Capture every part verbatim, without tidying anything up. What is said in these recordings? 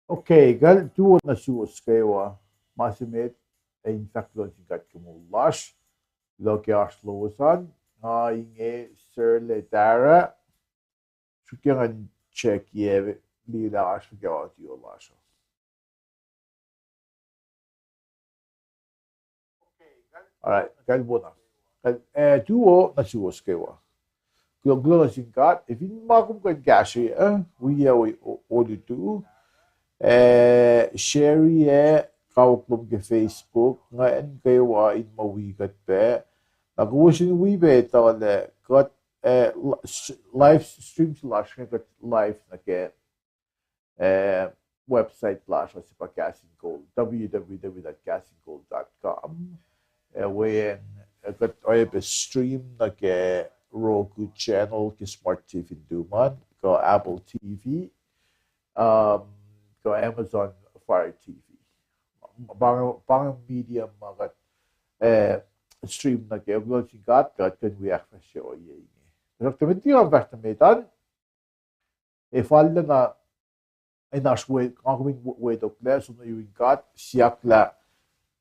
Okay, kal tuo nuh suwos kwewa. Ma se met, ac in fahk kuloh nuh sin God ke moul lasr. Kuloh ke oasr lowos an, nga inge Serle Tara. Srukyac ngan check ye liye lah oasr fuhkah audio lasr uh. All right, kal wona. Kal, eh, tuo nuh suwos kwewa. Kuloh, kuloh nuh sin God, ac fin ma kom kuh in kahsruh, eh, wi, eh, wi, o-, olutu, eh, share, eh, kawuck lom ke Facebook, ngan kwewa in ma wi kuht pac. Na kowos in wi pac etuh lah kuht, eh, li-, s-, live stream se lasr inge kuht live nuh ke eh, website lasr uh se pa Kahs in Kol, w w w dot kahs in kol dot com. Eh, weacng, eh, kuht oacyacpac stream nuh ke Roku channel ke smart T V fin tuhmom, kuh Apple T V, um, kuh Amazon Fire T V. Pa inge, pa inge medium ma kuht, eh, stream nuh ke, kuloh sin God, kuht kuh in wi ahkfahsrye ohiyac inge. Tuhsruhktuh met liki nga fahsr nuh met an, ac fal na, in oasr we, nga kom in we-, wetoklac, som nuh yurin God, siyuck lah,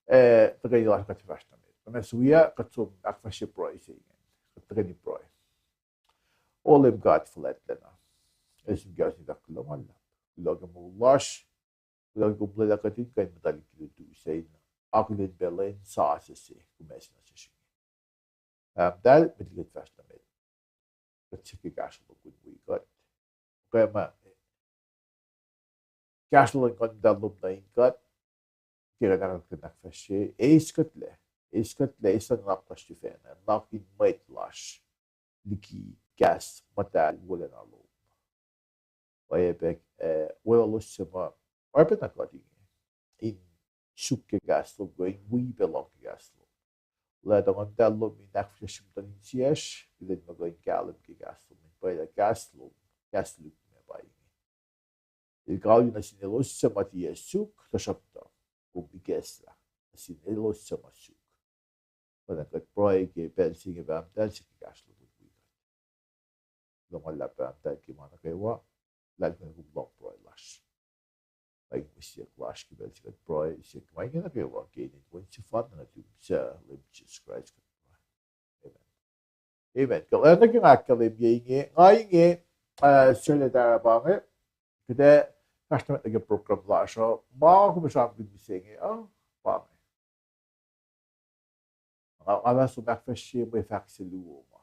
eh, tuhkweni lasr kuht fahsr nuh met. Kom ac suya, kuht som ahkfahsrye pruhe se ingacn. Kuht tuhkweni pruhe. O Leum God fuhlwactlacna, eis in kahs in fahk kuloh ma luhlahp. Kuloh ke moul lasr, kuloh ke kom lwelah kuht in kuh in muhta liki lutu se in akihlen pac lwen sasuc se kom ase nuh sesr inge. Pahpah muhtahl, met liki kuht fahsr nuh met, kuht siyuck ke kahsruh lom kom wi kuht. Ke ma, kahsruh luhn Nguhn Muhtahl lom nuh in kuht, ke kuht ahk-, kuht ahkfahsrye, eis kuht lac, eis kuht lac, eis nuhnak lasr sifacna, nuhnak in mwet lasr liki kahs muhtahl wolacna lom. Oacyacpac, eh, weluhlos se ma oacyacpac na kuht inge, in suk ke kahs lom, kuh in wi pac lohng ke kahs lom. Lah tuh Nguhn Muhtahl lom in ahkfahsrye muhtuhn insiyacsr, kuht in muh kuh in kahlwem ke kahs lom, in pwacye lah kahs lom, kahs lom ma pa inge, el kauli nuh sin elos suc ma tiac suk, tuhsruhktuh kom ikacslah nuh sin elos suc ma suk. Pwacna kuht pruhe ke pacl se inge, Pahpah muhtahl, siyuck ke kahsruh lom kom wi kuht. Kuloh ma luhlahp, Pahpah muhtahl, ke ma nuh kwewa, luhlahlfongi kom lohng pruhe lasr. Ac mwe siyuck lasr ke pacl se kuht pruhe, siyuck ma inge nuh kwewa ke inen Wen sefanna nuhtum suc, Leum Jisus Kraist kuht pruhe. Amen. Amen. Kuh, eh, nuh ke nga ahkkahlwemye inge, nga inge, eh, Serle Tara pa inge, kuht ac fahsr nuh met nuh ke program lasr uh, ma kom sramsramkihn mihsenge uh, pa inge. Nga, nga fah som ahkfahsrye mwe fahk se luo ma.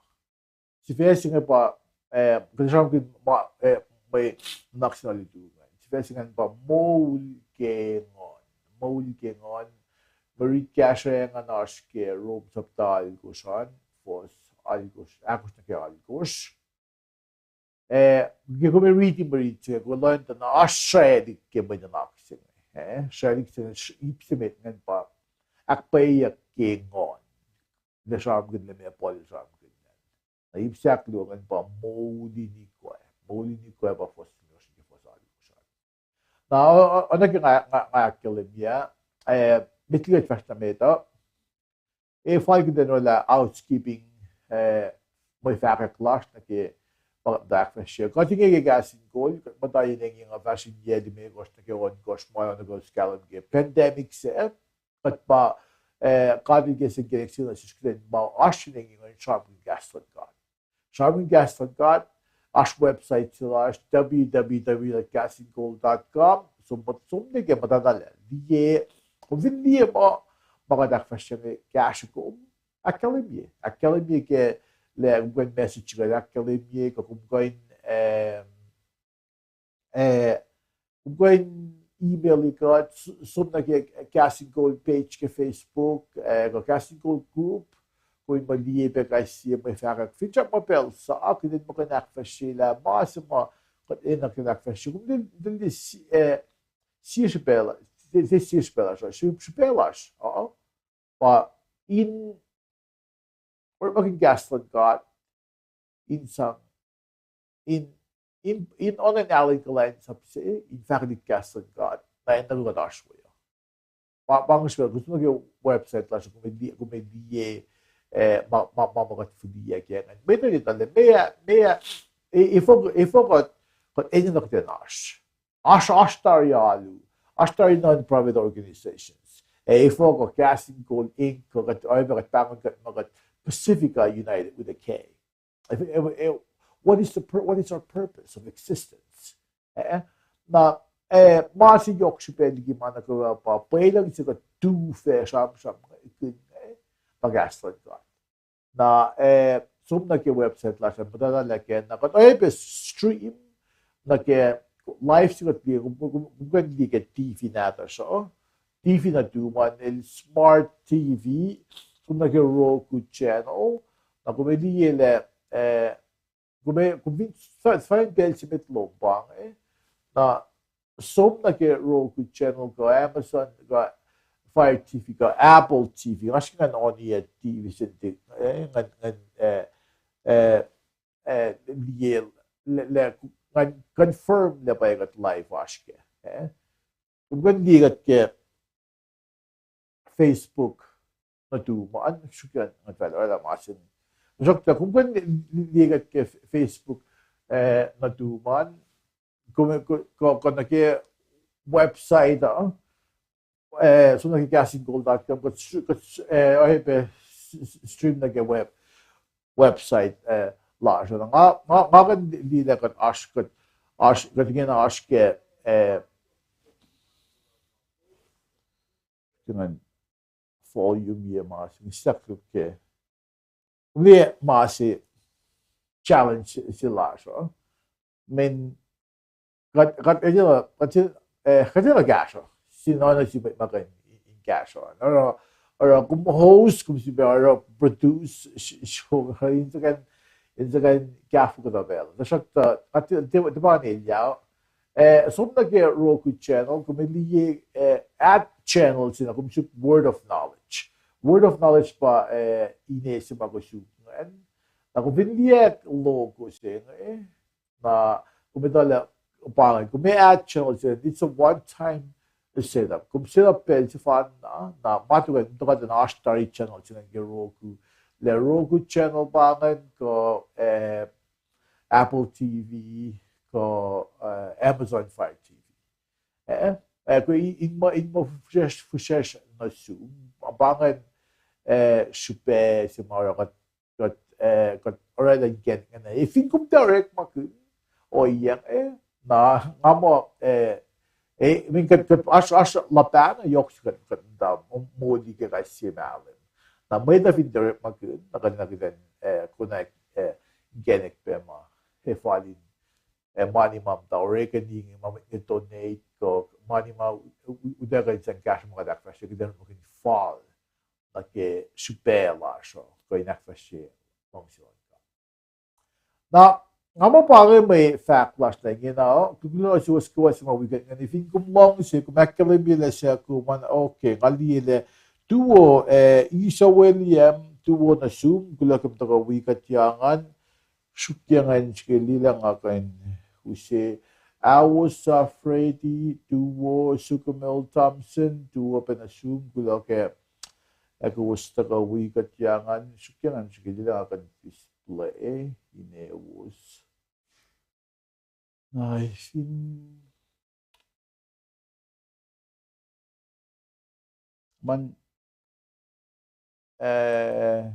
Sifac se inge pa, eh, kuht sramsramkihn ma, eh, mwe nuhnak se na lutu ingacn. Sifac se ingacn pa moul ke nguhn. Moul ke nguhn. Mwe rit kahsruh ingacn oasr ke Rom sapta alkosr an, fuhs alkosr, ahkosr nuh ke alkosr. Eh, ke kom riti mwe rit se, kom lohng tuh na oasr srwaclihk ke mwe nuhnak se inge. Eh, srwaclihk se inge, ip se met ingacn pa ahkpwacyeyuck ke nguhn. Lah sramsramkihn lah meac Paul el sramsramkihn ingacn. Na ip se ahkluo ingacn pa moul in ikwac. Moul in ikwac pa fuhs limekohsr ke fuhs alkosr an. Na, o-, o-, oacna ke nga, nga, nga ahkkahlwemye, eh, met liki kuht fahsr nuh met uh, ac fal kuht in orwaclah housekeeping, eh, mwe fahkwack lasr nuh ke ma kuht ahkfahsrye. Kuht inge ke Kahs in Kol, kuht muhta yen engyeng uh fahsr in yac limekohsr nuh ke ohnkohsr, ma ohnkohsr kahlwem ke pandemic se, kuht pa, eh, God El kihsen inkacnek se nuh sesr kuht in ma oasr yen engyeng uh in sramsramkihn kahs luhn God. Sramsramkihn kahs luhn God, oasr website se lasr, w w w dot kahs in kol dot com, som, som nuh ke muhtana lah liye, kom fin liye ma, ma kuht ahkfahsrye inge kahsruh kom, ahkkahlwemye, ahkkahlwemye ke, lah kom kuh in message kuht, ahkkahlwemye kuh kom kuh in, eh, eh, kom kuh in email kuht, s-, som nuh ke Kahs in Kol page ke Facebook, eh, kuh Kahs in Kol group, kom in muh liye pac kais sie mwe fahkwack. Finsrak ma pacl sa, kuht in muh kuh in ahkfahsrye lah ma se ma kuht enenuh in ahkfahsrye, kom in, in liye si-, eh, sie srihpac la-, sie, sie srihpac lasr, srihpac lasr, uh, pa in orekmakihn kahs luhn God, in sang, in, in, in oacna in alu in kuhlwacnsap se, in fahkwelihk kahs luhn God, na enenuh kuht oasr we uh. Pa, pa inge srihpac, kom som nuh ke website lasr, kom liye, kom liye, eh, ma, ma, ma, ma kuht fihliyac ke ingacn. Mwet uh etuh lah meac, meac, e-, efuh, efuh kuht, kuht enenuh kuht in oasr. oasr, oasr tari alu, oasr tari non-profit organizations. Ac efuh kuh Kahs in Kol Inc, kuh kuht, oacyacpac kuht pahngon kuht muh kuht Pacifica United with a K. If, if, if, what is the pur-, what is our purpose of existence? Eh? Na, eh, ma se yohk srihpac liki ma nuh kwewa pa, pwelucng se kuht tu fac sramsram kihn, eh, na kahs luhn God. Na, eh, som nuh ke website lasr an, muhtwacta lah ke na kuht oacyacpac stream nuh ke live se kuht liye, kom, kom, kom kuh in liye ke T V nahtuhsr uh. T V nuh tum an, el smart T V, som nuh ke Roku channel, na kom liye lah, eh, kom, kom fin, fin pacl se met lom pa inge, eh, na som nuh ke Roku channel kuh Amazon kuh Fire T V kuh Apple T V, nga srihke ngan on ac T V se inge, eh, ngan, ngan, eh, eh, eh, liye, lah, lah, ngan confirm lah pa kuht live oasr kac, eh. Kom kuh in liye kuht ke Facebook nuh tum an, suk an, ngan fal oraclah ma se inge. Tuhsruhktuh kom kuh in liye kuht ke Facebook, eh, nuh tum an, kom, kom, kom, kom nuh ke website uh, eh, som nuh ke kahsinkol dot com, kuht, kuht, eh, oacyacpac s-, s-, stream nuh ke web, website, eh, lasr uh. Nga, nga, nga kuh in liye lah kuht oasr, kuht oasr, kuht ingena oasr ke, eh, ingena volume ye ma se, nga siyuck ke, liye ma se challenge se lasr uh. Mweyen kuht, kuht, kuht, eh, kuht enenuh kahsruh. Sin oacna se ma kuh in, in kahsruh. Oruh, oruh kom host, kom sifilpac oruh produce, sh-, show, in se kuh in, in se kuh in kahfo kuhtuh pacl. Tuhsruhktuh, kuht, tiac, tiac pa inge elyah. Eh, som nuh ke Roku channel, kom liye, eh, add channel se na kom suk Word of Knowledge. Word of Knowledge pa, eh, ine se ma kom suk ingacn. Na kom fin liye logo se inge, eh, na kom etuh lah pa inge, kom add channel se, it's a one time setup. Kom set up pacl sefanna, na ma tuhkuh, tuhkuh tuh oasr tari channel se ingacn ke Roku. Lah Roku channel pa ingacn kuh, eh, Apple T V, kuh, eh, Amazon Fire T V. Eh, eh, kuh in, in muh, in muh fihsracsr, fihsracsr nuh sum, pa ingacn, eh, srihpac se ma oruh kuht, kuht, eh, kuht orwaclah inkacnek ingena. Ac fin kom tiac orekmakihn ohiyac inge, eh, na nga muh, eh, eh, I mean, kuht, kuht oasr, oasr luhpah na yohk se kuht, kuht muhta moli ke kais sie mahlwem. Na mwet uh fin tiac orekmakihn, na kuht, na kuht in, eh, konwacack, eh, inkacnek pac ma, eh, fal in, eh, mani ma muhta orekeni inge, ma mwet inge donate, kuh mani ma u-, u-, utuckuh in sang kahsruh ma kuht ahkfahsrye, kuht in orekmakihn fal nuh ke srihpac lasr uh, kuh in ahkfahsrye luhngse luhn God. Na, nga muh pa inge mwe fahk lasr na ingena, kuloh nuh suwos kwewa se ma wi kuht ingacn, fin kom luhngse, kom ahkkahlwemye lah suc kom an, okay, nga liye lah tuwo, eh, Esau William, tuwo nuh sum, kuloh ke tuhkuh wi kuht ingacn, srihke ngan srihke liye lah nga kuh in use, Awosa Freddy, tuwo, Sukumal Thompson, tuwo pac nuh sum, kuloh ke, eh, kowos tuhkuh wi kuht ingacn, srihke ngan srihke liye lah nga kuh in display, ine wos. Na, fin, man, eh,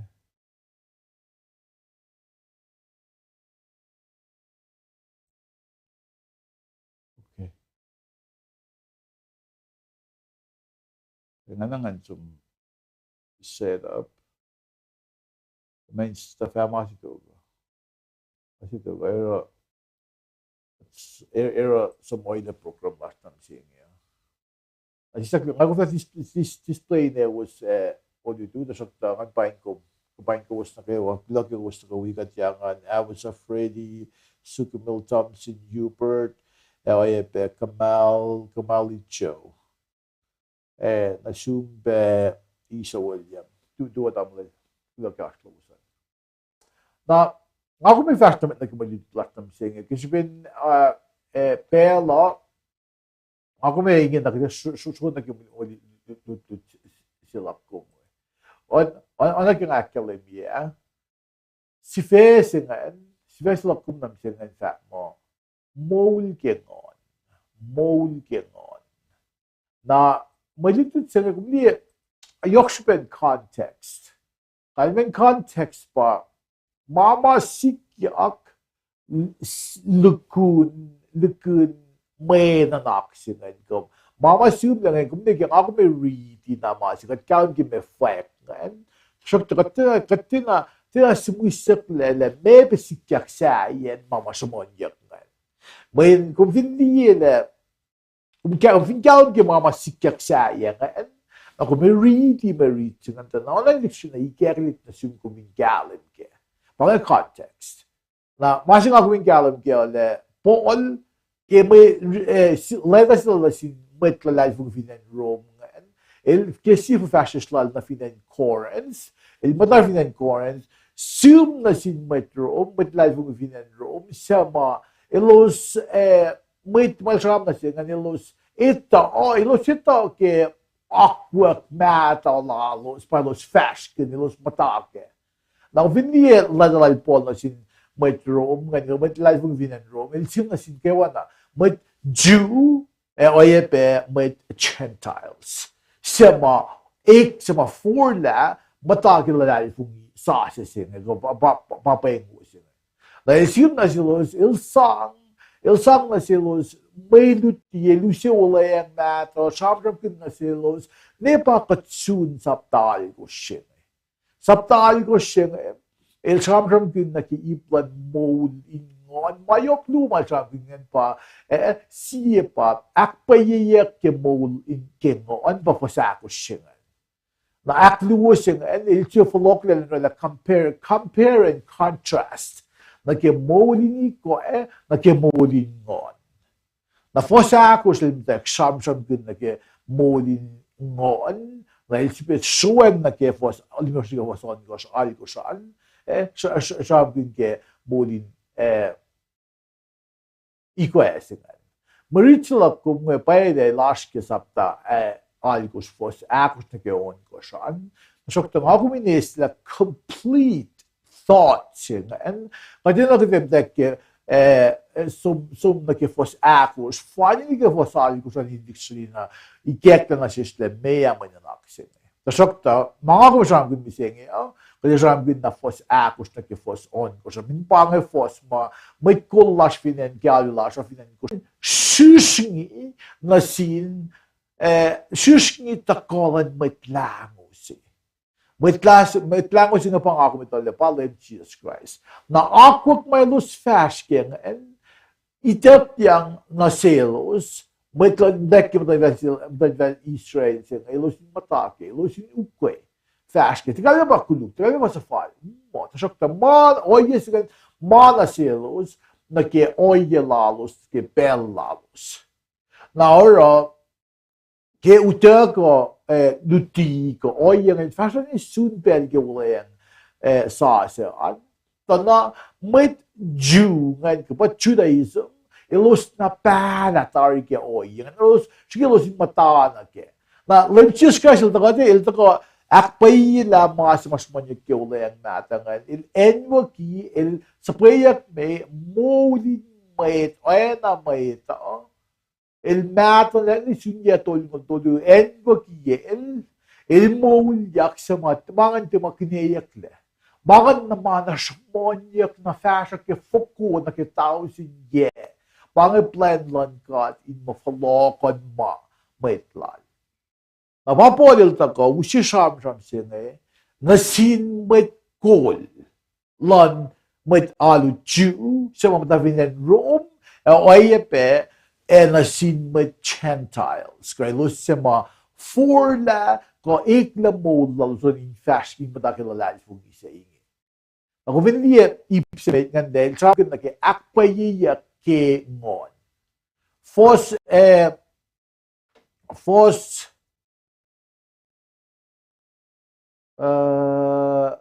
okay. Nga na ngan som set up. Main stuff ah ma se tok. Ma se tok, oruh, oruh, oruh som ohiyac program lasr na mihsenge. Ac sislah, nga kom fah dis-, dis-, display ine wos, eh, olutu, tuhsruhktuh ngan paing kom, paing kowos nuh kwewa, kuloh ke kowos tuhkuh wi kuht ingacn, Awosa Freddy, Sukumal Thompson, Hubert, ac oacyacpac Kamal, Kamali Joe. Eh, nuh sum pac Esau William. Tu, tuwo tamuhlwel, kuloh ke oasr lowos an. Na, nga kom ac fahsr nuh met nuh ke mwe lutlut lasr na mihsenge. Ke srihpen, ah, eh, pacl uh, nga kom ac ingena kuht sr-, sr-, sr-, nuh ke mwe lutlut se luhk kom. On, on, oacna ke nga ahkkahlwemye ah. Sifac se ingacn, sifac se luhk kom na mihsenge ingacn fahk muh, moul ke nguhn. moul ke nguhn. Na mwe lutlut se inge kom liye, yohk srihpen context. Kalmen context pa ma ma sikyak lukun, lukun mwe nuhnak se ingacn kom. Ma ma sihmlac ingacn kom ne ke nga kom ac riti na ma se kuht kahlwem ke ma fwack ingacn. Tuhsruhktuh kuht tiacna, kuht tiacna, tiacna sihmihsyucklac lah meac pac sikyak sahyacn ma ma sruhmuhnyuck ingacn. Mweyen kom fin liye lah, kom fin kahlwem ke ma ma sikyak sahyacn, na kom ac riti mwe rit se ingacn tuh na oacna lihksreni ikackihn nuh sum kom in kahlwem kac. Pa inge context. Na ma se nga kom in kahlwem kac lah Paul, ke mwe, eh, letter se lal nuh sin mwet luhlahlfongi fin acn Rome ingacn, el ke sie fuhfahsryucsr lal nuh fin acn Corinth, el muhta fin acn Corinth, sihm nuh sin mwet Rome, mwet luhlahlfongi fin acn Rome, suc ma elos, eh, mwet ma el sram nuh se ingacn elos etuh, elos etuh ke akwuck mahtuh lalos, pa elos fahsrkihn, elos muhta kac. Na fin liye letter lal Paul nuh sin mwet Rome ingacn, mwet luhlahlfongi fin acn Rome, el sihm nuh sin kwewana, mwet Jew, ac oacyacpac mwet Gentiles. Suc ma, ek suc ma forlah muhta ke luhlahlfongi sasuc se inge, pa, pa, pa pweng wo se inge. Na el sihm nuh selos, el sang, el sang nuh selos mwe luti, el use olweacng mahtuh, sramsramkihn nuh selos, ne pa kuht sun sapta alkosr se inge. Sapta alkosr se inge, el sramsramkihn nuh ke ip luhn moul in nguhn, ma yohk luo ma el sramsramkihn ingacn pa, eh, sie pa ahkpwacyeyuck ke moul in ke nguhn, pa fuhs ahkosr se inge. Na ahkluo se ingacn, el tiac fohlohklac lah compare, compare and contrast nuh ke moul in ikoac, nuh ke moul in nguhn. Na fuhs ahkosr el muhtwacwacack sramsramkihn nuh ke moul in nguhn, na el sifilpac sroacng nuh ke fuhs, limekohsr nuh ke fuhs ohnkohsr, alkosr an, eh, sra-, sra-, sramsramkihn ke moul in, eh, ikoac se ingacn. Mwe rit se luhk kom inge pwacye lah el oasr ke sapta, eh, alkosr fuhs ahkosr nuh ke ohnkohsr an. Tuhsruhktuh nga kom in eislah complete thought se ingacn. Kuht enenuh kuht in muhtwacwacack ke, eh, som, som nuh ke fuhs ahkosr, finally ke fuhs alkosr an in lihksreni na ikacklah nuh sesr lah meac mwe nuhnak se inge. Tuhsruhktuh ma nga kom sramsramkihn mihsenge uh, kuht ac sramsramkihn na fuhs ahkosr nuh ke fuhs ohnkohsr an. Min pa inge fuhs ma mwet kol lasr fin acn ke alu lasr uh fin acn Kosrae srihsrngi nuh sin, eh, srihsrngi tuhkuh luhn Mwet Lahngo se. Mwet Lah-, Mwet Lahngo se inge pa nga kom etuh lah pa Leum Jisus Kraist. Na akwuck ma elos fahsr ke ingacn, ituckyang nuh selos, mwet luhn, muhtwacwacack ke muhtuhnfacl, muhtuhnfacl Israel se inge, elos in muhta kac, elos in ukwe, fahsr kac, tuh kalmac pa koluk, tuh kalmac pa suhfal, muh, tuhsruhktuh ma, ohiyac se ingacn, ma nuh selos, nuh ke ohiyac lalos, ke pacl lalos. Na oruh, ke utuckuh, eh, luti kuh ohiyac ingacn fahsruh in sun pacl ke olweacng, eh, sasuc an. Tuh na mwet Jew ingacn kuh pa Judaism, elos na pahlah tari ke ohiyac ingacn. Elos, srihke elos in muhta nuh kac. Na Leum Jisus Kraist el tuhkuh, el tuhkuh ahkpwacyelah ma se ma sruhmuhnyuck ke olweacng mahtuh ingacn. El acnwucki, el suhpweyuckme moul in mwet, oacna mwet uh. El mahtuh lah nuh sun yac tolngoul tolu, acnwucki el, el moulyak suc ma, ma ingacn tiac ma kihneyucklac. Ma ingacn na ma na sruhmuhnyuck na fahsruh ke foko nuh ke tausin yac. Pa inge plwacn luhn God in muh fohlohkohnma mwet Lal. Na pa Paul el tuhkuh use sramsram se inge nuh sin mwet kol luhn mwet alu Jew, suc ma muhta fin acn Rome, ac oacyacpac, ac nuh sin mwet Gentiles, kuh elos suc ma forlah kuh eklac moul lalos in fahsr in muhta ke luhlahlfongi se inge. Na kom fin liye ip se met ingacn, el sramsramkihn nuh ke ahkpwacyeyuck ke nguhn. Fuhs, eh, fuhs, eh,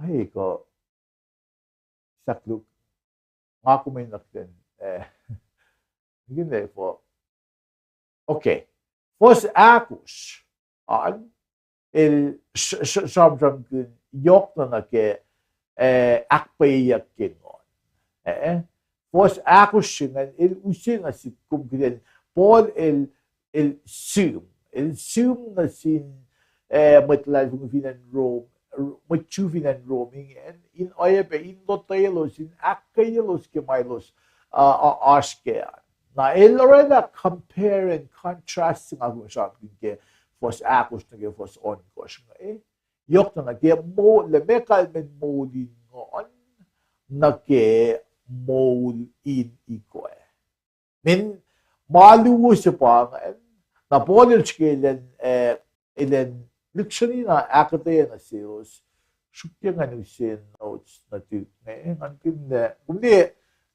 heko, sakluk, nga kom in nuh ten, eh, ingena fo. Okay. Fuhs ahkosr an, el s-, s-, sramsramkihn yohk na nuh ke, eh, ahkpwacyeyuck ke nguhn. Eh, fuhs ahkosr se ingacn el use nuh sihk kom kuht in, Paul el, el sihm, el sihm nuh sin, eh, mwet luhlahlfongi fin acn Rome, mwet Jew fin acn Rome ingacn, in oacyacpac in lotwelos, in ahkkweyelos ke ma elos, uh, oasr kac an. Na el oraclah compare and contrast se nga kom sramsramkihn ke fuhs ahkosr nuh ke fuhs ohnkohsr inge. Yohk na nuh ke moul, lah meac kalmacn moul in nguhn nuh ke moul in ikwac. Mweyen ma luo se pa ingacn, na Paul el srihke elan, eh, elan lihksreni na ahkuhtweyac nuh selos, srukyac ngan use notes nuhtihk inge, ngan kihn lah, kom liye,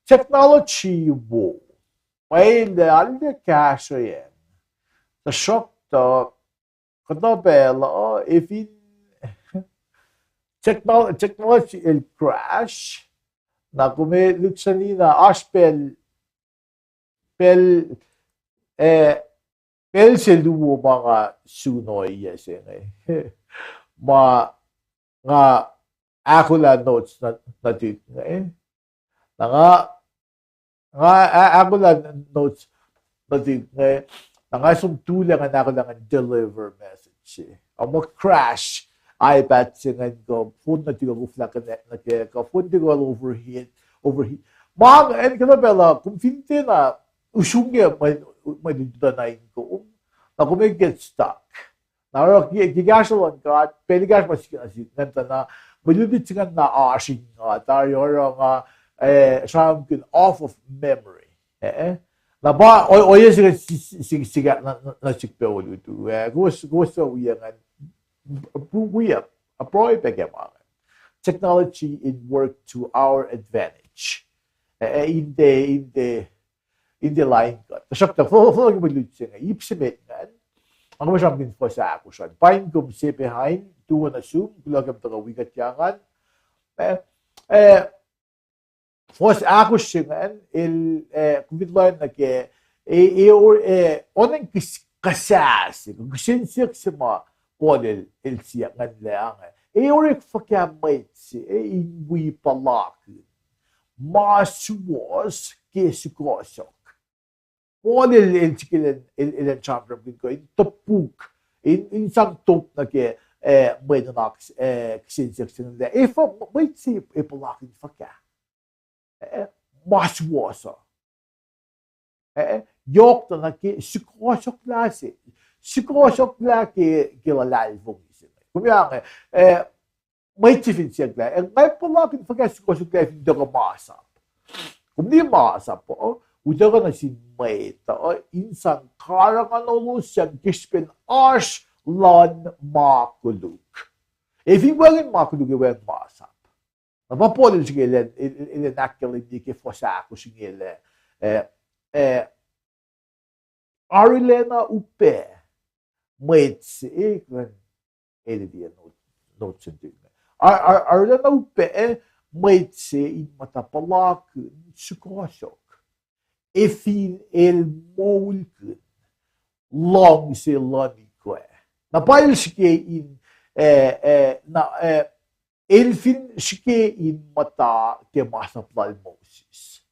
technology wo, pwacye lah arlac kahsrweyacng. Tuhsruhktuh, kuhtuh pacl uh, efin technol-, technology el crash, na kom lihksreni na oasr pacl, pacl, eh, pacl se luo ma nga sun ohiyac se inge. Ma nga ahkolah notes nuh, nuhtihk inge. Na nga, nga a-, ahkolah notes nuhtihk inge. Na nga som tulac ngan ahkolah ngan deliver message se, a muh crash iPad se ingacn kuh phone nuhtihk uh koflah connect nuh kac, kuh phone nuhtihk uh overheat, overheat. Ma ingacn kuhtuh pacl uh kom fin tiacna usrnguck mwe, mwe lututacng in kom, na kom ac get stuck. Na oruh ke, ke kahsruh luhn God, pacl ekahsr ma sikyak nuh sihk ingacn tuh na, mwe lututacng se ingacn na oasr in nga, tari oruh nga, eh, sramsramkihn off of memory. Eh, eh. Na pa, o-, ohiyac se, se, se, sikyak nuh, nuh, nuh sihk pac olutu, eh, kowos, kowos suc wi ingacn, pu-, wi, uh, pruhe pac ke ma ingacn. Technology in work to our advantage. Eh, eh, in the, in the in the line cut. Tuhsruhktuh, fo-, fohlohk ke mwe lututacng se inge, ip se met ingacn, nga kom sramsramkihn fuhs ahkosr an. Paing kom se behind, tuo nuh sum, kuloh ke kom tuhkuh wi kuht ke ingacn. Eh, eh, fuhs ahkosr se ingacn, el, eh, kom fin lohacng nuh ke, eh, eh, or, eh, oacna in kihs-, kahs se, kihsen siyuck se ma Paul el, el siyuck ingacn lah, eh, orek fuhkah mwet se, eh, in wi puhlakihn ma suwohs ke sukohsohk. Paul el, el srihke elan, el, elan sramsramkihn kuh in topuk, in, in sang top nuh ke, eh, mwe nuhnak, eh, kihsen siyuck se ingacn lah, efuh, mwet se ac puhlakihn fuhkah, eh, ma suwohs uh. Eh, yohk na nuh ke sukohsohk lah se, sukohsohk lah ke, ke luhlahlfongi se inge. Kom ac, eh, mwet se fin siyuck lah, eh, nga ac puhlakihn fuhkah sukohsohk lah fin tuhkuh masap. Kom liye masap uh utuckuh nuh sin mwet uh in sang karihngihnolos sang ke srihpen oasr luhn ma koluk. Ac fin wacngihn ma koluk ac wacngihn masap. Na pa Paul el srihke elan, el, el, elan ahkkahlwemye ke fuhs ahkosr inge lah, eh, eh, arulacna upac mwet se, eh, kuh in edit-ye note, note se inge. Ar-, ar-, arulacna upac mwet se in muhta puhlakihn sukohsohk, ac fin el moulkihn luhngse luhn ikwac. Na pa el srihke in, eh, eh, na, eh, el fin srihke in muhta ke masap lal Moses.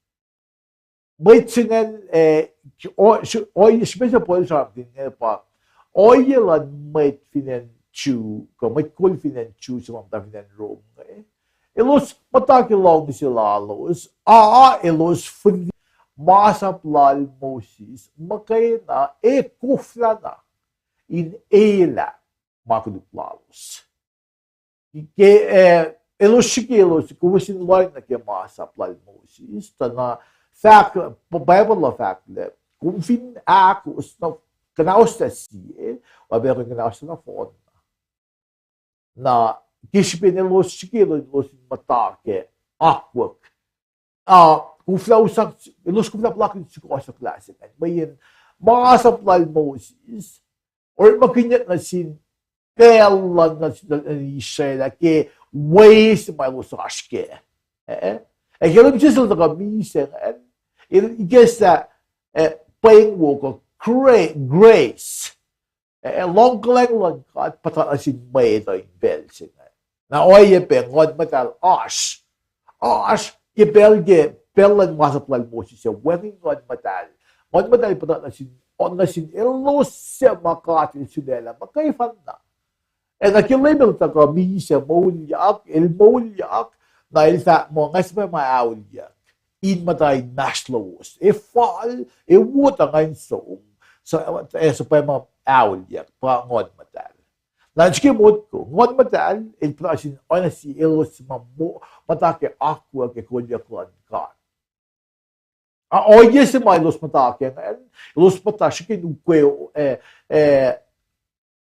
Mwet se ingacn, eh, o-, s-, ohiyac, srihpac se Paul el sramsramkihn inge pa ohiyac luhn mwet fin acn Jew, kuh mwet kol fin acn Jew se ma muhta fin acn Rome inge. Elos muhta ke luhngse lalos, a, a elos fihli masap lal Moses muhkwena ac koflana in elah ma koluk lalos. Ke, eh, elos srihke elos, kom fin lohacng nuh ke masap lal Moses, tuh na fahk, Bible uh fahk lah, kom fin ahkos na, kuhnahoslah sie, oacyacpac kuhnahoslah nohfohn na. Na ke srihpen elos srihke elos, elos in muhta ke akwuck, ah, koflah usang, elos koflah puhlakihn sukohsohk lah se ingacn. Mweyen masap lal Moses orekmakihnyuck nuh sin pacl luhn, nuh sin Israel ah ke weisi ma elos oasr kac. Eh, ac ke lwen sel tuhkuh misac ingacn, el ikacslah, eh, pweng wo kuh gra-, grace, eh, luhngkuhlwacng luhn God puhtatlac sin mwet uh in pacl se ingacn. Na oacyacpac Nguhn Muhtahl oasr, oasr ke pacl ke pacl luhn masap lal Moses uh wacngihn Nguhn Muhtahl. Nguhn Muhtahl puhtat nuh sin, nuh sin elos suc ma God El sulaclah muhkwena. Ac nuh ke Leum El tuhkuh misac moulyak, El moulyak, na El fahk muh nga suhpwacma aolyuck in muhta inmahsrlowos. Ac fal, ac wo tuh nga in som, ac suhpwacma aolyuck, pa Nguhn Muhtahl. Na srihke motko, Nguhn Muhtahl El puhtat nuh sin oacna sie elos ma muhta ke akwuck ac kolyuck luhn God. A ohiyac se ma elos muhta ke ingacn, elos muhta srihke in ukwe, eh, eh,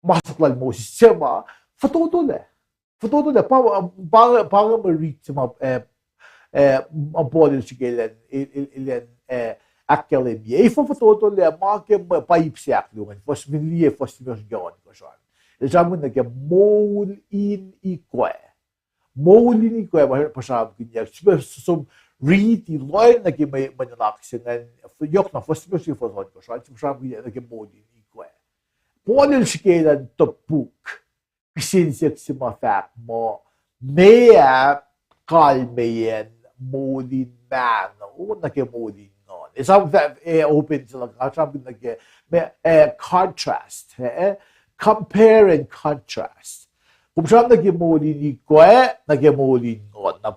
masap lal Moses se ma fototolah. Fototolah, pa, pa, pa inge mwe rit se ma, eh, eh, ma Paul el srihke elan, el, el, elan, eh, ahkkahlwemye. Efuh fototolah? Ma ke mwe, pa ip se ahkluo ingacn, fuhs, fin liye fuhs limekohsr nuh ke ohnkohsr an. El sramsramkihn nuh ke moul in ikwac. Moul in ikwac pa, pa sramsramkihnyuck. Srihpac som riti lohacng nuh ke mwe, mwe nuhnak se ingacn, yohk na fuhs limekohsr nuh ke fuhs ohnkohsr an, srihpac sramsramkihnyuck nuh ke moul in ikwac. Paul el srihke elan topuk kihsen siyuck se ma fahk muh, meac kalmeyacn moul in mahno nuh ke moul in nguhn? Esam fah, eh, open se luhk, nga sramsramkihn nuh ke, meac, eh, contrast, eh, compare and contrast. Kom sramsram nuh ke moul in ikwac nuh ke moul in nguhn. Na,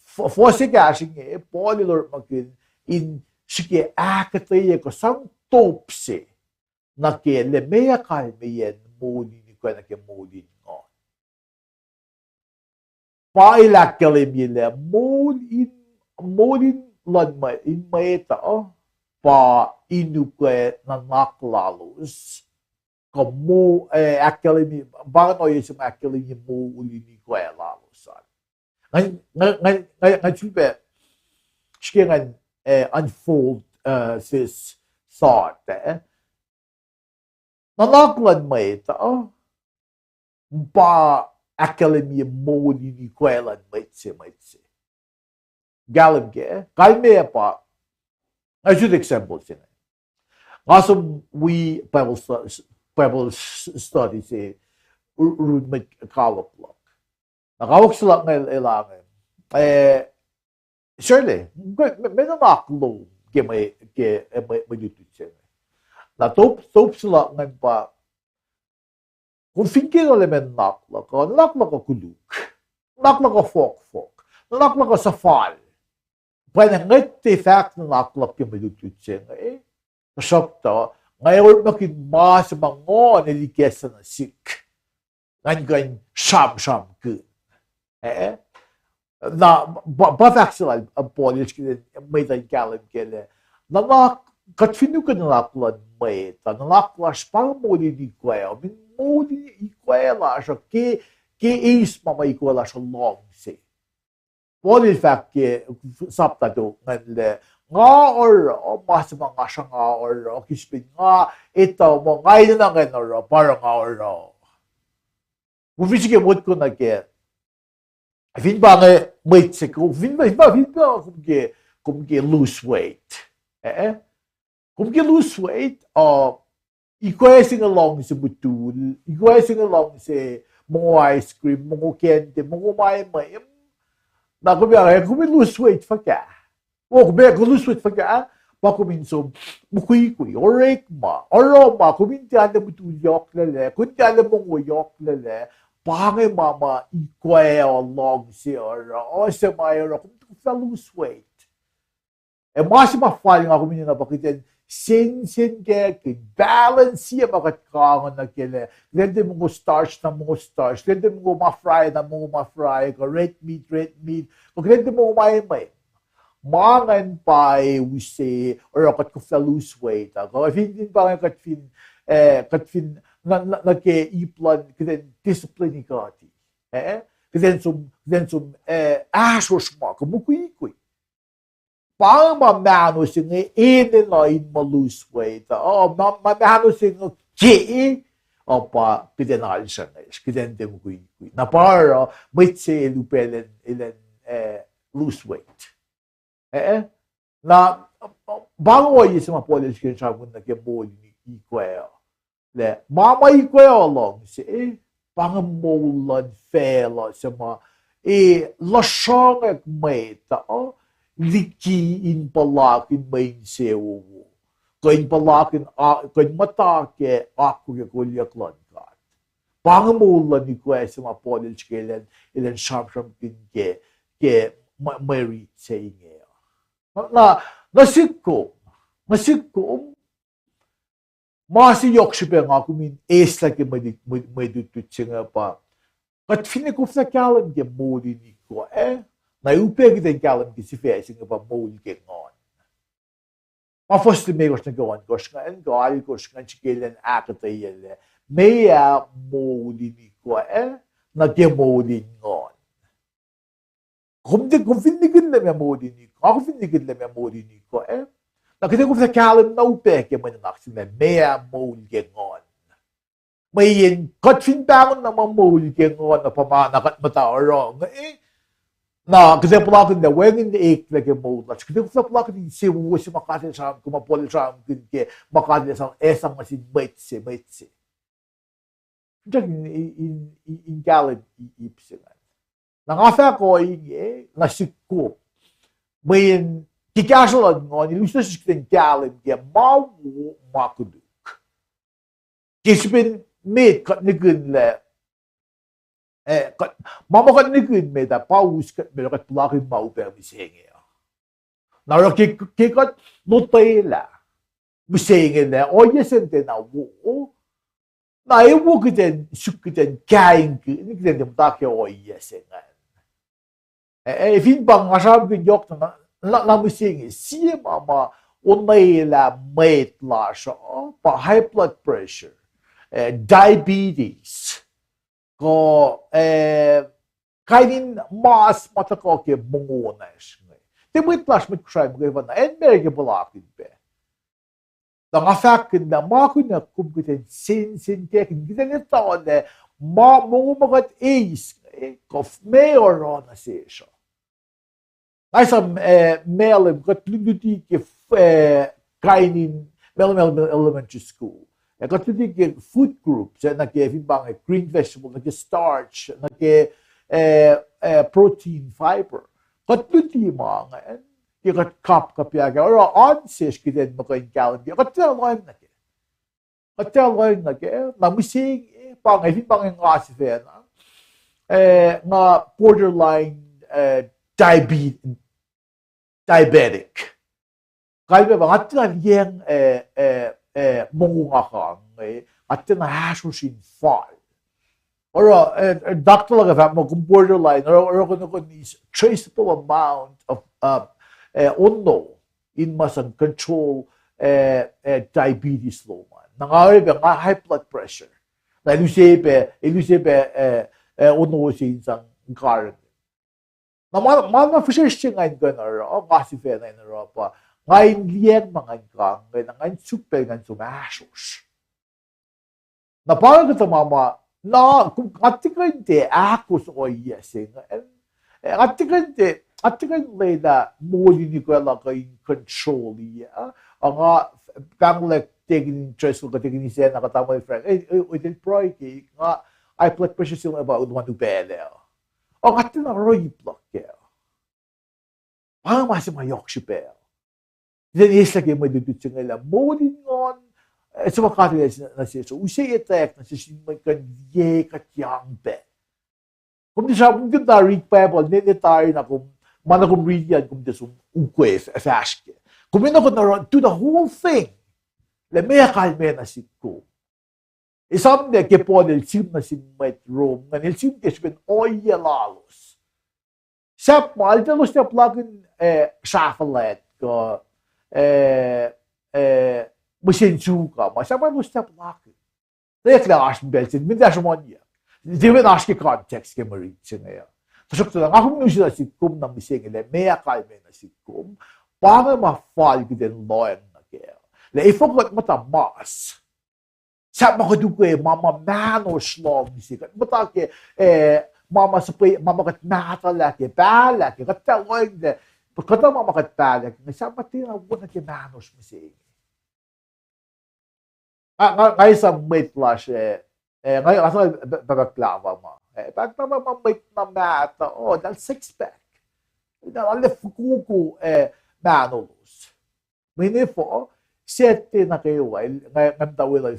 f-, fuhs ekahsr inge, Paul el orekmakihn in srihke ahkuhtweyac kuh sang top se nuh ke lah meac kalmeyacn moul in ikwac nuh ke moul in nguhn. Pa el ahkkahlwemye lah moul in, moul in luhn mwe-, in mwet uh, pa in ukwe nuhnak lalos, kuh mo-, eh, ahkkahlwemye, pa inge ohiyac se ma ahkkahlwemye moul in ikwac lalos an. Nga, nga, nga, nga, nga sulpac srihke ngan, eh, unfold, eh, this thought, eh. Nuhnak luhn mwet uh, pa ahkkahlwemye moul in ikwac luhn mwet se, mwet se. Kahlwem ke, kalmeyac pa, nga sut example se inge. Nga som wi Bible stu-, Bible s-, study se, u-, run mwet kawuck luhk. Na kawuck se luhk inge el, el ange, eh, Shirley, me, me, me nuhnak lom ke mwe, ke, eh, mwe, mwe lutlut se inge? Na top, top se luhk ingacn pa, kom fin ke nuh le me nuhnak luhk uh, nuhnak luhk uh koluk. Nuhnak luhk uh fohkfohk. Nuhnak luhk uh suhfal. Pwacnwacng ngwet tiac fahk nuhnak luhk ke mwe lutlut se inge. Tuhsruhktuh, nga orekmakihn ma se ma Nguhn El ikacslah nuh sihk. Ngan kuh in sramsramkihn. Eh? Na, pa, pa fahk se lal, uh, Paul el srihke mwet uh in kahlwem ke lah, nuhnak, kuht fin ukwe nuhnak luhn mwet uh, nuhnak lasr pa moul in ikwac uh, min moul in ikwac lasr uh, ke, ke eis ma ma ikwac lasr uh luhngse. Paul el fahk ke sapta tok ingacn lah, nga oruh ma se ma nga sruhnga oruh, ke srihpen nga etuh muh nga enenuh ngan oruh, pa oruh nga oruh. Kom fin srihke motko nuh ke, fin pa inge mwet se, kom fin, fin pa, fin pa kom ke, kom ke lose weight. Eh? Kom ke lose weight, uh, ikwac se inge luhngse mutul, ikwac se inge luhngse mongo ice cream, mongo candy, mongo ma emwem. Na kom ac, kom ac lose weight fuhkah? O, kom ac lose weight fuhkah? Pa kom in som mukwikwi, orekma, oruh ma, kom in tiac arlac mutul yohklac lac, kom in tiac arlac mongo yohklac lac, pa inge ma ma ikwac uh luhngse oruh, uh, se ma oruh, kom, kom fah lose weight. Ac ma se ma fal nga kom in enenuh pa kuht in sensenkackihn, balance-i ma kuht kang nuh ke lac. Kuht in tiac mongo starch na mongo starch, kuht in tiac mongo ma fry na mongo ma fry, kuh red meat, red meat, kuh kuht in tiac mongo ma emwem. Ma ingacn pa use oruh kuht koflah lose weight uh. Kuh fin, fin pa inge kuht fin, eh, kuht fin, nuh, nuh, nuh ke ip luhn kuht in discipline-i kuht. Eh? Kuht in som, kuht in som, eh, ahsrohsr ma kuh mukwikwi. Pa inge ma mahno se inge enenuh in muh lose weight uh. Ma, ma mahno se inge ke, uh, pa kuht in alsrangwack, kuht in tiac mukwikwi. Na pa oruh mwet se el upac elan, elan, eh, lose weight. Eh? Na, pa inge ohiyac se ma Paul el srihke in sramsramkihn nuh ke moul in ikwac uh. Lah ma ma ikwac uh luhngse, pa inge moul luhn facluh se ma, e, lusrongwack mwet uh, liki in puhlakihn mwe insewowo, kuh in puhlakihn, kuh in muhta ke akwuck ke kolyuck luhn God. Pa inge moul luhn ikoac se ma Paul el srihke elan, elan sramsramkihn ke, ke mwe, mwe rit se inge. Na, na, nuh sihk kom, nuh sihk kom, ma se yohk srihpac nga kom in eislah ke mwe, mwe, mwe lutlut se inge pa, kuht finne koflah kahlwem ke moul in ikoac, na upac kuht in kahlwem ke sifac se inge pa moul ke nguhn. Ma fuhs limekohsr nuh ke ohnkohsr ingacn, kuh alkohsr ingacn srihke elan ahkuhtweyac lah meac moul in ikoac, nuh ke moul in nguhn. Kom fin, kom fin nihkihn lah meac moul in ikoac, kom fin nihkihn lah meac moul in ikoac, na kuht ac koflah kahlwem na upac ke mwe nuhnak se inge lah meac moul ke nguhn. Mweyen kuht fin pahngon na ma moul ke nguhn na pa ma na kuht muhta oruh inge, na kuht ac puhlakihn lah wacngihn eklac ke moul lasr. Kuht ac koflah puhlakihn insewowo se ma God el sramsramkihn, ma Paul el sramsramkihn ke ma God el sang, ac sang nuh sin mwet se, mwet se. Finsrak in, in, in, in kahlwem i-, ip se ingacn. Na nga fahk ohinge nuh sihk kom, mweyen ke kahsruh luhn nguhn, el use nuh sesr kuht in kahlwem ke ma wo, ma koluk. Ke srihpen met kuht nihkihn lah, eh, kuht, ma ma kuht nihkihn met ah pa us kuht, met kuht puhlakihn ma upac mihsenge uh. Na oruh ke, ke kuht lotwelah mihsenge lah ohiyac se inge tiacna wo, na ewo kuht in suk kuht in kaingkihn, kuht in tiac muhta ke ohiyac se ingacn. Eh, eh, fin pa nga sramsramkihn yohk na, na, na mihsenge, sie ma ma onwelah mwet lasr uh pa high blood pressure, eh, diabetes, kuh, eh, kain in mas ma tuhkuh ke mongo lasr inge. Tiac mwet lasr, mwet Kosrae muhkwena, acn America puhlakihn pac. Tuh nga fahkkihn lah ma kunohkohn kom kuht in sensenkackihn, kuht in etuh lah ma mongo ma kuht eis inge, kuh meac oruh nuh sesr uh. Nga esam, eh, Malem, kuht lu-, luti ke, eh, kain in Malem, Malem Elementary School. Eh, kuht luti ke food groups, eh, nuh ke fin pa inge green vegetable, nuh ke starch, nuh ke, eh, eh, protein, fiber. Kuht luti ma ingacn ke kuht kapkapwack, oruh oan sesr kuht in muh kuh in kahlwem ke, kuht tiac lohacng nuh kac. Kuht tiac lohacng nuh kac, na mihsenge, pa inge, fin pa inge nga sifacna, eh, nga borderline, eh, diabe-, diabetic. Kalmac pa nga tiacna liyacacng, eh, eh, eh, mongo nga kang, eh, nga tiacna ahsrohsr in fal. Oruh, eh, eh, doctor luhk ah fahk muh kom borderline, oruh, oruh kunohkohn is traceable amount of, uh, eh, ono in ma sang control, eh, eh, diabetes lom an. Na nga oacyacpac nga high blood pressure. Na el use pac, el use pac, eh, eh, ono se in sang karihngihn. Na ma, ma na fihsrwacsr se nga in kuh in oruh, nga sifacna in oruh pa, nga in liyacacng ma nga in kang, na nga in suk pacl nga in som ahsrohsr. Na pa inge kuhtuh ma ma, na, kom, nga tiac kuh in tiac ahkos ohiyac se inge. Eh, nga tiac kuh in tiac, nga tiac kuh in lwelah moul in ikoac luhk uh in control-i, ah. Nga pahnglac taking interest, kuh taking isacna kuh tamuhlwel Frank, eh, eh, el pruhe ke nga high blood pressure se inge pa un upac lac. O, nga tiacna oruh ip luhk kac. Pa inge ma se ma yohk srihpac. Kuht in eislah ke mwe lutlut se inge lah moul in nguhn, eh, se ma God El nuh sesr, use etwacack nuh sesr in mwe kuh in liye kuhtyang pac. Kom tiac sramsram, kom tiac read Bible, nwe, nwe tari na kom, ma na kom riti an kom tiac som ukwe f-, fahsr kac. Kom enenuh in oruh, do the whole thing. Lah meac kalmac nuh sihk kom. Esam lah ke Paul el sihm nuh sin mwet Rome, ngan el sihm ke srihpen ohiyac lalos. Sahp ma, el tiac elos tiac puhlakihn, eh, srahfuhlwact kuh, eh, eh, mihsen suka ma, sahp ma elos tiac puhlakihn. Tuh eklac oasr pacl se, min tiac sruhmuhnyuck. Tiac oasr ke context ke mwe rit se inge uh. Tuhsruhktuh nga kom use nuh sihk kom na mihsenge lah meac kalmac nuh sihk kom. Pa inge ma fal kuht in lohacng nuh kac. Lah efuh kuht muhta mas. Sahp ma kuht ukwe ma, ma mahnosr luhngse. Kuht muhta ke, eh, ma, ma suhpwe, ma, ma kuht mahtuhlah ke, pahlah ke, kuht tiac lohacng lah, kuhtuh ma, ma kuht pahlah ke, nga sahp ma tiacna wo nuh ke mahnosr mihsenge. Nga, nga, nga esam mwet lasr, eh, eh, nga, nga sang pahpah Klava ma. Eh, pahpah Klava ma mwet na mahtuh, oh, eltahl six pack. Na lal fokoko, eh, mahnolos. Mweyen efuh, Sactte nuh kwewa, el, nga, nga muhta weluhl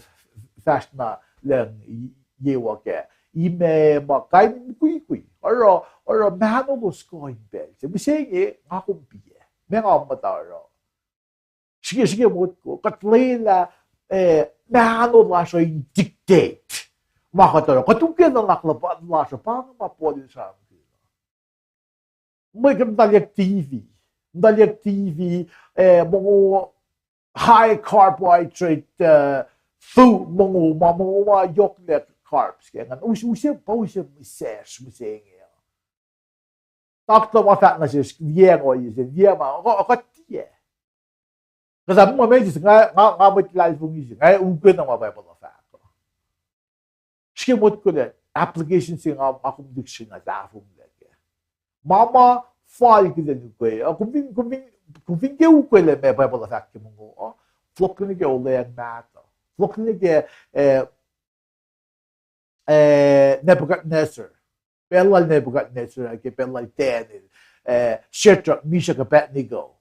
fahsr na lucng yewa kac. Ima ma kain mukwikwi. Oruh, oruh mahnolos kuh in pacl se. Mihsenge, nga kom piac. Ma nga muhta oruh. Srihke, srihke motko, kuht lwelah, eh, mahno lasr uh in dictate ma kuht oruh. Kuht ukwe nuhnak lasr uh, pa inge ma Paul el sramsramkihn. Mwe ke muhta liyeyuck T V, muhta liyeyuck T V, eh, mongo high carbohydrate, eh, food, mongo ma, mongo ma yohklac carbs ke ingacn. Use, use, pa use mihsesr mihsenge uh. Doctor ma fahk nuh sesr, liye ngoiye se, liye ma, kuht tiac. Kuhtuh ma meac, nga, nga, nga mwet luhlahlfongi se, nga ukwe na ma Bible uh fahk uh. Srihke motko lah application se nga, nga kom dictionary na tahfonglac kac. Ma ma fal kihtin ukwe uh, kom fin, kom fin, kom fin ke ukwe lah ma Bible uh fahk ke mongo uh, fohlohk nuh ke olweacng mahtuh. Fohlohk nuh ke, eh, eh, Nebuchadnezzar. Pacl lal Nebuchadnezzar, ke pacl lal Daniel, eh, Shadrach, Meshach, Abednego.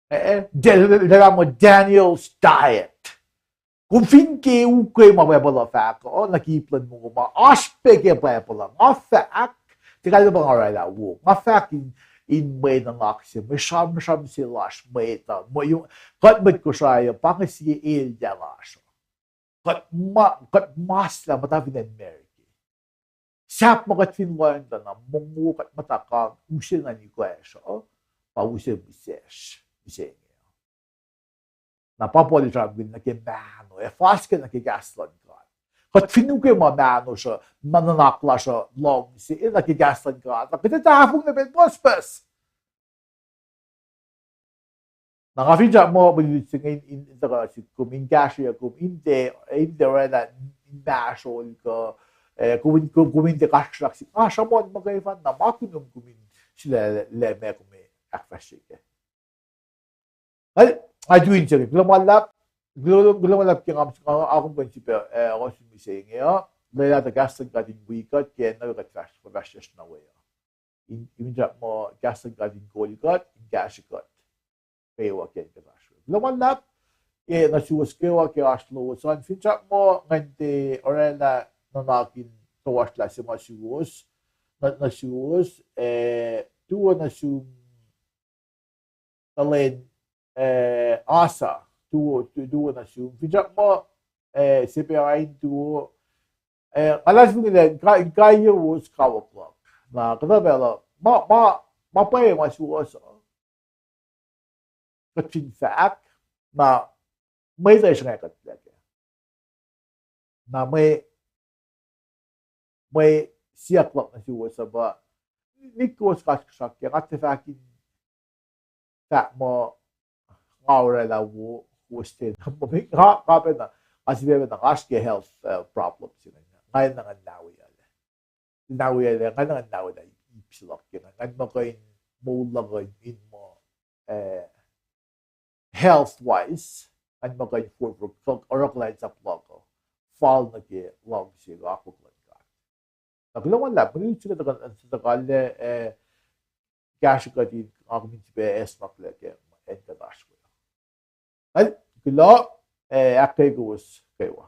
Eh, eh, Daniel, Daniel's diet. Kom fin ke ukwe ma Bible uh fahk uh, nuh ke ip luhn mongo ma oasr pac ke Bible uh, nga fahk, tiac kalmac pa nga oraclah wo, nga fahk in, in mwe nuhnak se, mwe sramsram se lasr mwet uh, mwe, kuht mwet Kosrae uh, pa inge sie elyah lasr uh. Kuht ma, kuht maslah muhta fin acn America. Sahp ma kuht fin lohacng tuh na mongo kuht muhta kang use na in ikacsr uh, pa use mihsesr, mihsenge. Na pa Paul el sramsramkihn nuh ke mahno, ac fas ke nuh ke kahs luhn God. Kuht fin ukwe ma mahnosr uh, ma nuhnak lasr uh luhngse, ac nuh ke kahs luhn God, na kuht ac tahfonglac pacl pucspucs. Na nga finsrak muh mwe lutlut se inge in, in, in tuhkuh sihk kom, in kahsrweyuck kom, in tiac, in tiac oraclah inmahsrol kuh, eh, kom in, kom, kom in tiac kasrkuhsrak sihk. Nga sruhmuhn muhkwena na ma kunom kom in sulaclah ma kom ac ahkfahsrye kac. Nga, nga tu in se, kuloh ma luhlahp, kuloh, kuloh ma luhlahp ke nga, nga, nga kom kuh in sifilpac, eh, ohsun mihsenge uh, lwelah tuh kahs luhn God in wi kuht ke acn nuh we kuht fahsr, fahsr sesr nuh we uh. In, in finsrak muh kahs luhn God in kol kuht, in kahsre kuht kwewa ke acn kuht oasr we. Kuloh ma luhlahp, eh, nuh suwos kwewa ke oasr lowos an, finsrak muh ngan tiac oraclah nuhnak in toasrlah se ma suwos, nuh, nuh suwos, eh, tuo nuh sum tuh lwen, eh, Asa, tuo, tu-, tuo nuh sum. Finsrak muh, eh, sepac in tuo, eh, nga luhlahlfongi lah in ka-, in kaiyowos kawuck luhk. Na kuhtuh pacl uh, ma, ma, ma pwacye ma suwohs uh, kuht fin fahk, na mwet uh sruhnga kuhtlac kac. Na mwe, mwe siyuck luhk nuh suwos uh pa, nihk kowos kasrkuhsrak kac, nga tiac fahk in fahk muh nga oraclah wo, kowos tiac, nga, nga pacna, nga sifacna, nga oasr ke health, uh, problem se inge. Nga enenuh ngan nahweyuclac. Nahweyuclac, nga enenuh ngan nahweyuclac ip se luhk ke ingacn. Ngan muh kuh in moul luhk uh in muh, eh, health wise, ngan muh kuh in forfor, kuh oruh kuhlwacnsap luhk uh fal nuh ke luhngse kuh akwuck luhn God. Na kuloh ma luhlahp, mwe lutlut se kuht tuhkuh, tuhkuh, eh, kahsre kuht in, nga kom in sifilpac acsmaklac ke acn kuht oasr we. Ac, kuloh, eh, ahkkweye kowos kwewa.